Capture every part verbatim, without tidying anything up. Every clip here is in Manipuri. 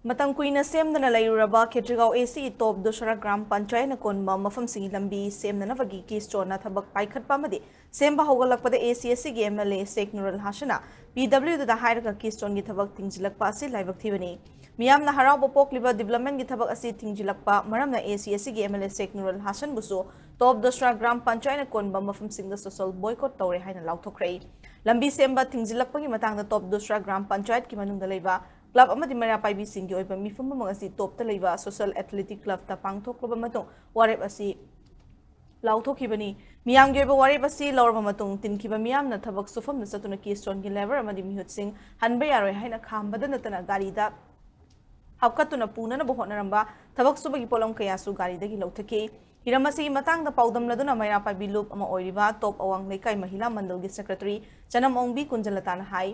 ꯃꯇꯝ ꯀꯨꯏꯅ ꯁꯦꯝꯗꯅ ꯂꯩꯔꯨꯔꯕ ꯈꯦꯇ꯭ꯔꯤꯒꯥꯎ ꯑꯦ ꯁꯤꯒꯤ ꯇꯣꯞ ꯗꯣꯁꯔꯥ ꯒ꯭ꯔꯥꯝ ꯄꯟꯆꯥꯌꯠꯅ ꯀꯣꯟꯕ ꯃꯐꯝꯁꯤꯡꯒꯤ ꯂꯝꯕꯤ ꯁꯦꯝꯅꯅꯕꯒꯤ ꯀꯤꯁꯇꯣꯟꯅ ꯊꯕꯛ ꯄꯥꯏꯈꯠꯄ ꯑꯃꯗꯤ ꯁꯦꯝꯕ ꯍꯧꯒꯠꯂꯛꯄꯗ ꯑꯦ ꯁꯤ ꯑꯦ ꯁꯤꯒꯤ M L A Sheikh Nurul ꯍꯥꯁꯟꯅ ꯄꯤ ꯗꯕ꯭ꯂꯤꯎ ꯗꯤꯗ ꯍꯥꯏꯔꯒ ꯀꯤꯁꯇꯣꯟꯒꯤ ꯊꯕꯛ ꯊꯤꯡꯖꯤꯜꯂꯛꯄ ꯑꯁꯤ ꯂꯥꯏꯕꯛ ꯊꯤꯕꯅꯤ꯫ ꯃꯤꯌꯥꯝꯅ ꯍꯔꯥꯎꯕ ꯄꯣꯛꯂꯤꯕ ꯗꯤꯕ꯭ꯂꯞꯃꯦꯟꯒꯤ ꯊꯕꯛ ꯑꯁꯤ ꯊꯤꯡꯖꯤꯜꯂꯛꯄ ꯃꯔꯝꯅ ꯑꯦ ꯁꯤ ꯑꯦ ꯁꯤꯒꯤ M L A Sheikh Nurul ꯍꯥꯁꯟꯕꯨꯁꯨ ꯇꯣꯞ ꯗꯣꯁꯔꯥ ꯒ꯭ꯔꯥꯝ ꯄꯟꯆꯥꯌꯠꯅ ꯀꯣꯟꯕ ꯃꯐꯝꯁꯤꯡꯗ ꯁꯣꯁꯦꯜ ꯕꯣꯏꯀꯣꯠ ꯇꯧꯔꯦ ꯍꯥꯏꯅ ꯂꯥꯎꯊꯣꯛꯈ꯭ꯔꯦ꯫ ꯂꯝꯕꯤ ꯁꯦꯝꯕ ꯊꯤꯡꯖꯤꯜꯂꯛꯄꯒꯤ ꯃꯇꯥꯡꯗ ꯇꯣꯞ ꯗꯣꯁꯔꯥ ꯒ꯭ꯔꯥꯝ ꯄꯟꯆꯥꯌꯠꯀꯤ ꯃꯅꯨꯡꯗ ꯂꯩꯕ ꯀ꯭ꯂꯕ ꯑꯃꯗꯤ ꯃꯩꯔꯥ ꯄꯥꯏꯕꯤꯁꯤꯡꯒꯤ ꯑꯣꯏꯕ ꯃꯤꯐꯝ ꯑꯃ ꯉꯁꯤ ꯇꯣꯞꯇ ꯂꯩꯕ ꯁꯣꯁꯦꯜ ꯑꯦꯊꯂꯦꯇꯤꯛ ꯀ꯭ꯂꯕꯇ ꯄꯥꯡꯊꯣꯛꯂꯕ ꯃꯇꯨꯡ ꯋꯥꯔꯦꯞ ꯑꯁꯤ ꯂꯥꯎꯊꯣꯛꯈꯤꯕꯅꯤ꯫ ꯃꯤꯌꯥꯝꯒꯤ ꯑꯣꯏꯕ ꯋꯥꯔꯦꯞ ꯑꯁꯤ ꯂꯧꯔꯕ ꯃꯇꯨꯡ ꯇꯤꯟꯈꯤꯕ ꯃꯤꯌꯥꯝꯅ ꯊꯕꯛ ꯁꯨꯐꯝꯗ ꯆꯠꯇꯨꯅ ꯀꯤꯁꯇꯣꯟꯒꯤ ꯂꯦꯕꯔ ꯑꯃꯗꯤ ꯃꯤꯍꯨꯠꯁꯤꯡ ꯍꯟꯕ ꯌꯥꯔꯣꯏ ꯍꯥꯏꯅ ꯈꯥꯝꯕꯗ ꯅꯠꯇꯅ ꯒꯥꯔꯤꯗ ꯍꯥꯞꯀꯠꯇꯨꯅ ꯄꯨꯅꯅꯕ ꯍꯣꯠꯅꯔꯝꯕ ꯊꯕꯛ ꯁꯨꯕꯒꯤ ꯄꯣꯠꯂꯝ ꯀꯌꯥꯁꯨ ꯒꯥꯔꯤꯗꯒꯤ ꯂꯧꯊꯈꯤ꯫ ꯍꯤꯔꯝ ꯑꯁꯤꯒꯤ ꯃꯇꯥꯡꯗ ꯄꯥꯎꯗꯝꯂꯗꯨꯅ ꯃꯩꯔꯥ ꯄꯥꯏꯕꯤ ꯂꯨꯞ ꯑꯃ ꯑꯣꯏꯔꯤꯕ ꯇꯣꯞ ꯑꯋꯥꯡ ꯂꯩꯀꯥꯏ ꯃꯍꯤꯂꯥ ꯃꯟꯗꯜꯒꯤ ꯁꯦꯀ꯭ꯔꯦꯇꯔꯤ ꯆꯅꯝ ꯑꯣꯡꯕꯤ ꯀꯨꯟꯖꯂꯇꯥꯅ ꯍꯥꯏ,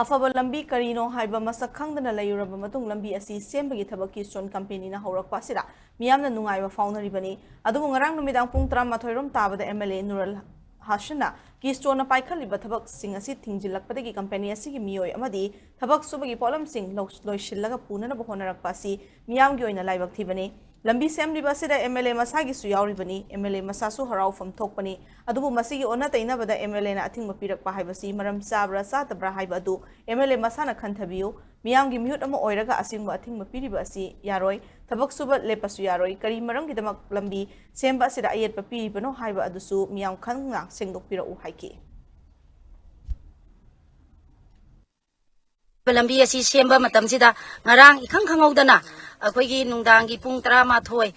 ꯑꯐꯕ ꯂꯝꯕꯤ ꯀꯔꯤꯅꯣ ꯍꯥꯏꯕ ꯃꯁꯛ ꯈꯪꯗꯅ ꯂꯩꯔꯨꯔꯕ ꯃꯇꯨꯡ ꯂꯝꯕꯤ ꯑꯁꯤ ꯁꯦꯝꯕꯒꯤ ꯊꯕꯛ ꯀꯤꯁꯇꯣꯟ ꯀꯝꯄꯦꯅꯤꯅ ꯍꯧꯔꯛꯄ ꯑꯁꯤꯗ ꯃꯤꯌꯥꯝꯅ ꯅꯨꯡꯉꯥꯏꯕ ꯐꯥꯎꯅꯔꯤꯕꯅꯤ꯫ ꯑꯗꯨꯕꯨ ꯉꯔꯥꯡ ꯅꯨꯃꯤꯗꯥꯡ ꯄꯨꯡ ꯇꯔꯥꯃꯥꯊꯣꯏ ꯔꯣꯝ ꯇꯥꯕꯗ ꯑꯦꯝ ꯑꯦꯜ ꯑꯦ ꯅꯨꯔꯜ ꯍꯥꯁꯟꯅ ꯀꯤꯁꯇꯣꯟꯅ ꯄꯥꯏꯈꯠꯂꯤꯕ ꯊꯕꯛꯁꯤꯡ ꯑꯁꯤ ꯊꯤꯡꯖꯤꯜꯂꯛꯄꯗꯒꯤ ꯀꯝꯄꯦꯅꯤ ꯑꯁꯤꯒꯤ ꯃꯤꯑꯣꯏ ꯑꯃꯗꯤ ꯊꯕꯛ ꯁꯨꯕꯒꯤ ꯄꯣꯠꯂꯝꯁꯤꯡ ꯂꯧ-, ꯂꯣꯏꯁꯤꯜꯂꯒ ꯄꯨꯅꯅꯕ ꯍꯣꯠꯅꯔꯛꯄ ꯑꯁꯤ ꯃꯤꯌꯥꯝꯒꯤ ꯑꯣꯏꯅ ꯂꯥꯏꯕꯛ ꯊꯤꯕꯅꯤ꯫ ꯂꯝꯕꯤ ꯁꯦꯝꯂꯤꯕ ꯑꯁꯤꯗ ꯑꯦꯝ ꯑꯦꯜ ꯑꯦ ꯃꯁꯥꯒꯤꯁꯨ ꯌꯥꯎꯔꯤꯕꯅꯤ꯫ ꯑꯦꯝ ꯑꯦꯜ ꯑꯦ ꯃꯁꯥꯁꯨ ꯍꯔꯥꯎꯐꯝ ꯊꯣꯛꯄꯅꯤ꯫ ꯑꯗꯨꯕꯨ ꯃꯁꯤꯒꯤ ꯑꯣꯟꯅ ꯇꯩꯅꯕꯗ ꯑꯦꯝ ꯑꯦꯜ ꯑꯦꯅ ꯑꯊꯤꯡꯕ ꯄꯤꯔꯛꯄ ꯍꯥꯏꯕꯁꯤ ꯃꯔꯝ ꯆꯥꯕ꯭ꯔꯥ ꯆꯥꯗꯕ꯭ꯔꯥ ꯍꯥꯏꯕ ꯑꯗꯨ ꯑꯦꯝ ꯑꯦꯜ ꯑꯦ ꯃꯁꯥꯅ ꯈꯟꯊꯕꯤꯌꯨ꯫ ꯃꯤꯌꯥꯝꯒꯤ ꯃꯤꯍꯨꯠ ꯑꯃ ꯑꯣꯏꯔꯒ ꯑꯁꯤꯒꯨꯝꯕ ꯑꯊꯤꯡꯕ ꯄꯤꯔꯤꯕ ꯑꯁꯤ ꯌꯥꯔꯣꯏ꯫ ꯊꯕꯛ ꯁꯨꯕ ꯂꯦꯞꯄꯁꯨ ꯌꯥꯔꯣꯏ꯫ ꯀꯔꯤ ꯃꯔꯝꯒꯤꯗꯃꯛ ꯂꯝꯕꯤ ꯁꯦꯝꯕ ꯑꯁꯤꯗ ꯑꯌꯦꯠꯄ ꯄꯤꯔꯤꯕꯅꯣ ꯍꯥꯏꯕ ꯑꯗꯨꯁꯨ ꯃꯤꯌꯥꯝ ꯈꯪꯅ ꯁꯦꯡꯗꯣꯛꯄꯤꯔꯛꯎ ꯍꯥꯏꯈꯤ꯫ ꯂꯝꯕꯤ ꯑꯁꯤ ꯁꯦꯝꯕ ꯃꯇꯝꯁꯤꯗ ꯉꯔꯥꯡ ꯏꯈꯪ ꯈꯪꯍꯧꯗꯅ ꯑꯩꯈꯣꯏꯒꯤ ꯅꯨꯡꯗꯥꯡꯒꯤ ꯄꯨꯡ ꯇꯔꯥꯃꯥꯊꯣꯏ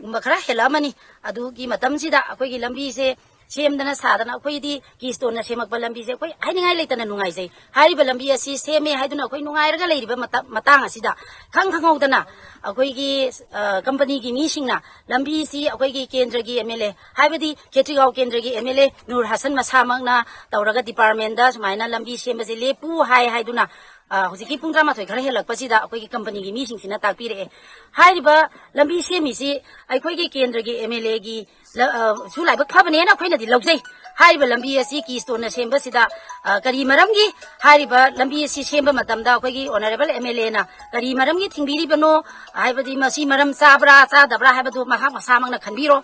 ꯒꯨꯝꯕ ꯈꯔ ꯍꯦꯜꯂꯛꯑꯃꯅꯤ꯫ ꯑꯗꯨꯒꯤ ꯃꯇꯝꯁꯤꯗ ꯑꯩꯈꯣꯏꯒꯤ ꯂꯝꯕꯤꯁꯦ ꯁꯦꯝꯗꯅ ꯁꯥꯗꯅ ꯑꯩꯈꯣꯏꯗꯤ ꯀꯤꯁꯇꯣꯟꯅ ꯁꯦꯝꯃꯛꯄ ꯂꯝꯕꯤꯁꯦ ꯑꯩꯈꯣꯏ ꯍꯥꯏꯅꯤꯡꯉꯥꯏ ꯂꯩꯇꯅ ꯅꯨꯡꯉꯥꯏꯖꯩ꯫ ꯍꯥꯏꯔꯤꯕ ꯂꯝꯕꯤ ꯑꯁꯤ ꯁꯦꯝꯃꯦ ꯍꯥꯏꯗꯨꯅ ꯑꯩꯈꯣꯏ ꯅꯨꯡꯉꯥꯏꯔꯒ ꯂꯩꯔꯤꯕ ꯃꯇꯝ, ꯃꯇꯥꯡ ꯑꯁꯤꯗ ꯈꯪ ꯈꯪꯍꯧꯗꯅ ꯑꯩꯈꯣꯏꯒꯤ, ꯑ, ꯀꯝꯄꯅꯤꯒꯤ ꯃꯤꯁꯤꯡꯅ ꯂꯝꯕꯤꯁꯤ ꯑꯩꯈꯣꯏꯒꯤ ꯀꯦꯟꯗ꯭ꯔꯒꯤ ꯑꯦꯝ ꯑꯦꯜ ꯑꯦ, ꯍꯥꯏꯕꯗꯤ ꯈꯦꯇ꯭ꯔꯤꯒꯥꯎ ꯀꯦꯟꯗ꯭ꯔꯒꯤ ꯑꯦꯝ ꯑꯦꯜ ꯑꯦ ꯅꯨꯔ ꯍꯥꯁꯟ ꯃꯁꯥꯃꯛꯅ ꯇꯧꯔꯒ ꯗꯤꯄꯥꯔꯠꯃꯦꯟꯗ ꯁꯨꯃꯥꯏꯅ ꯂꯝꯕꯤ ꯁꯦꯝꯕꯁꯦ ꯂꯦꯞꯄꯨ ꯍꯥꯏ ꯍꯥꯏꯗꯨꯅ, ꯑ, ꯍꯧꯖꯤꯛꯀꯤ ꯄꯨꯡ ꯇꯔꯥꯃꯥꯊꯣꯏ ꯈꯔ ꯍꯦꯜꯂꯛꯄꯁꯤꯗ ꯑꯩꯈꯣꯏꯒꯤ ꯀꯝꯄꯅꯤꯒꯤ ꯃꯤꯁꯤꯡꯁꯤꯅ ꯇꯥꯛꯄꯤꯔꯛꯑꯦ꯫ ꯍꯥꯏꯔꯤꯕ ꯂꯝꯕꯤ ꯁꯦꯝꯃꯤꯁꯤ ꯑꯩꯈꯣꯏꯒꯤ ꯀꯦꯟꯗ꯭ꯔꯒꯤ ꯑꯦꯝ ꯑꯦꯜ ꯑꯦꯒꯤ ꯂ-, ꯑ, ꯁꯨ ꯂꯥꯏꯕꯛ ꯐꯕꯅꯦꯅ ꯑꯩꯈꯣꯏꯅꯗꯤ ꯂꯧꯖꯩ꯫ ꯍꯥꯏꯔꯤꯕ ꯂꯝꯕꯤ ꯑꯁꯤ ꯀꯤ ꯁ꯭ꯇꯣꯟꯅ ꯁꯦꯝꯕꯁꯤꯗ, ꯑ, ꯀꯔꯤ ꯃꯔꯝꯒꯤ ꯍꯥꯏꯔꯤꯕ ꯂꯝꯕꯤ ꯑꯁꯤ ꯁꯦꯝꯕ ꯃꯇꯝꯗ ꯑꯩꯈꯣꯏꯒꯤ ꯑꯣꯅꯔꯦꯕꯜ ꯑꯦꯝ ꯑꯦꯜ ꯑꯦꯅ ꯀꯔꯤ ꯃꯔꯝꯒꯤ ꯊꯤꯡꯕꯤꯔꯤꯕꯅꯣ, ꯍꯥꯏꯕꯗꯤ ꯃꯁꯤ ꯃꯔꯝ ꯆꯥꯕ꯭ꯔꯥ ꯆꯥꯗꯕ꯭ꯔꯥ ꯍꯥꯏꯕꯗꯨ ꯃꯍꯥꯛ ꯃꯁꯥꯃꯛꯅ ꯈꯟꯕꯤꯔꯣ꯫